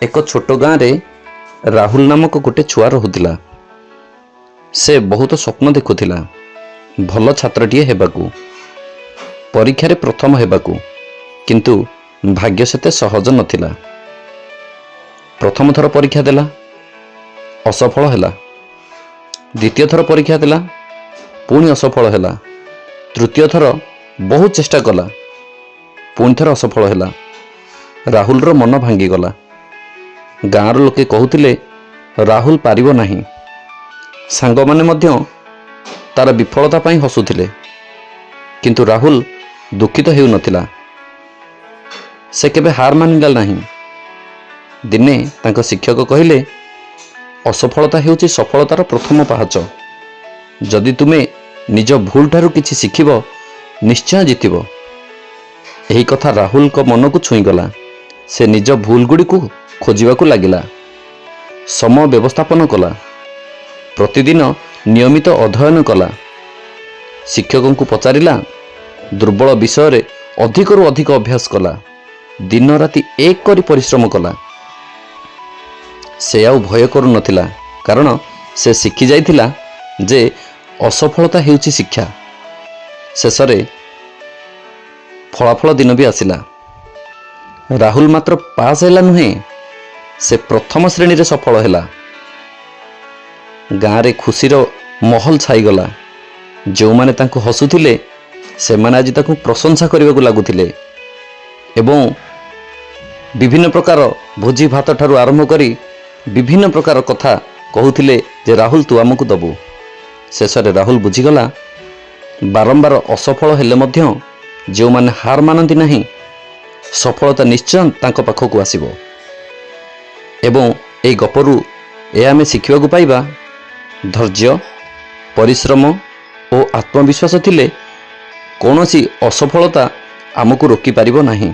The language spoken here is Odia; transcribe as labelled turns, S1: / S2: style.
S1: ଏକ ଛୋଟ ଗାଁରେ ରାହୁଲ ନାମକ ଗୋଟେ ଛୁଆ ରହୁଥିଲା। ସେ ବହୁତ ସ୍ୱପ୍ନ ଦେଖୁଥିଲା, ଭଲ ଛାତ୍ରଟିଏ ହେବାକୁ, ପରୀକ୍ଷାରେ ପ୍ରଥମ ହେବାକୁ। କିନ୍ତୁ ଭାଗ୍ୟ ସେତେ ସହଜ ନଥିଲା। ପ୍ରଥମ ଥର ପରୀକ୍ଷା ଦେଲା, ଅସଫଳ ହେଲା। ଦ୍ୱିତୀୟ ଥର ପରୀକ୍ଷା ଦେଲା, ପୁଣି ଅସଫଳ ହେଲା। ତୃତୀୟ ଥର ବହୁତ ଚେଷ୍ଟା କଲା, ପୁଣି ଥରେ ଅସଫଳ ହେଲା। ରାହୁଲର ମନ ଭାଙ୍ଗିଗଲା। ଗାଁର ଲୋକେ କହୁଥିଲେ, ରାହୁଲ ପାରିବ ନାହିଁ। ସାଙ୍ଗମାନେ ମଧ୍ୟ ତାର ବିଫଳତା ପାଇଁ ହସୁଥିଲେ। କିନ୍ତୁ ରାହୁଲ ଦୁଃଖିତ ହେଉନଥିଲା। ସେ କେବେ ହାର ମାନିଲା ନାହିଁ। ଦିନେ ତାଙ୍କ ଶିକ୍ଷକ କହିଲେ, ଅସଫଳତା ହେଉଛି ସଫଳତାର ପ୍ରଥମ ପାହାଚ। ଯଦି ତୁମେ ନିଜ ଭୁଲଠାରୁ କିଛି ଶିଖିବ, ନିଶ୍ଚୟ ଜିତିବ। ଏହି କଥା ରାହୁଲଙ୍କ ମନକୁ ଛୁଇଁଗଲା। ସେ ନିଜ ଭୁଲଗୁଡ଼ିକୁ ଖୋଜିବାକୁ ଲାଗିଲା। ସମୟ ବ୍ୟବସ୍ଥାପନ କଲା। ପ୍ରତିଦିନ ନିୟମିତ ଅଧ୍ୟୟନ କଲା। ଶିକ୍ଷକଙ୍କୁ ପଚାରିଲା। ଦୁର୍ବଳ ବିଷୟରେ ଅଧିକରୁ ଅଧିକ ଅଭ୍ୟାସ କଲା। ଦିନ ରାତି ଏକ କରି ପରିଶ୍ରମ କଲା। ସେ ଆଉ ଭୟ କରୁନଥିଲା, କାରଣ ସେ ଶିଖି ଯାଇଥିଲା ଯେ ଅସଫଳତା ହେଉଛି ଶିକ୍ଷା। ଶେଷରେ ଫଳାଫଳ ଦିନ ବି ଆସିଲା। ରାହୁଲ ମାତ୍ର ପାସ୍ ହେଲା ନୁହେଁ, ସେ ପ୍ରଥମ ଶ୍ରେଣୀରେ ସଫଳ ହେଲା। ଗାଁରେ ଖୁସିର ମହଲ ଛାଇଗଲା। ଯେଉଁମାନେ ତାଙ୍କୁ ହସୁଥିଲେ, ସେମାନେ ଆଜି ତାକୁ ପ୍ରଶଂସା କରିବାକୁ ଲାଗୁଥିଲେ ଏବଂ ବିଭିନ୍ନ ପ୍ରକାର ଭୋଜି ଭାତ ଠାରୁ ଆରମ୍ଭ କରି ବିଭିନ୍ନ ପ୍ରକାର କଥା କହୁଥିଲେ ଯେ ରାହୁଲ, ତୁ ଆମକୁ ଦେବୁ। ଶେଷରେ ରାହୁଲ ବୁଝିଗଲା, ବାରମ୍ବାର ଅସଫଳ ହେଲେ ମଧ୍ୟ ଯେଉଁମାନେ ହାର ମାନନ୍ତି ନାହିଁ, ସଫଳତା ନିଶ୍ଚୟ ତାଙ୍କ ପାଖକୁ ଆସିବ। ଏବଂ ଏହି ଗପରୁ ଏହା ଆମେ ଶିଖିବାକୁ ପାଇବା, ଧୈର୍ଯ୍ୟ, ପରିଶ୍ରମ ଓ ଆତ୍ମବିଶ୍ୱାସ ଥିଲେ କୌଣସି ଅସଫଳତା ଆମକୁ ରୋକିପାରିବ ନାହିଁ।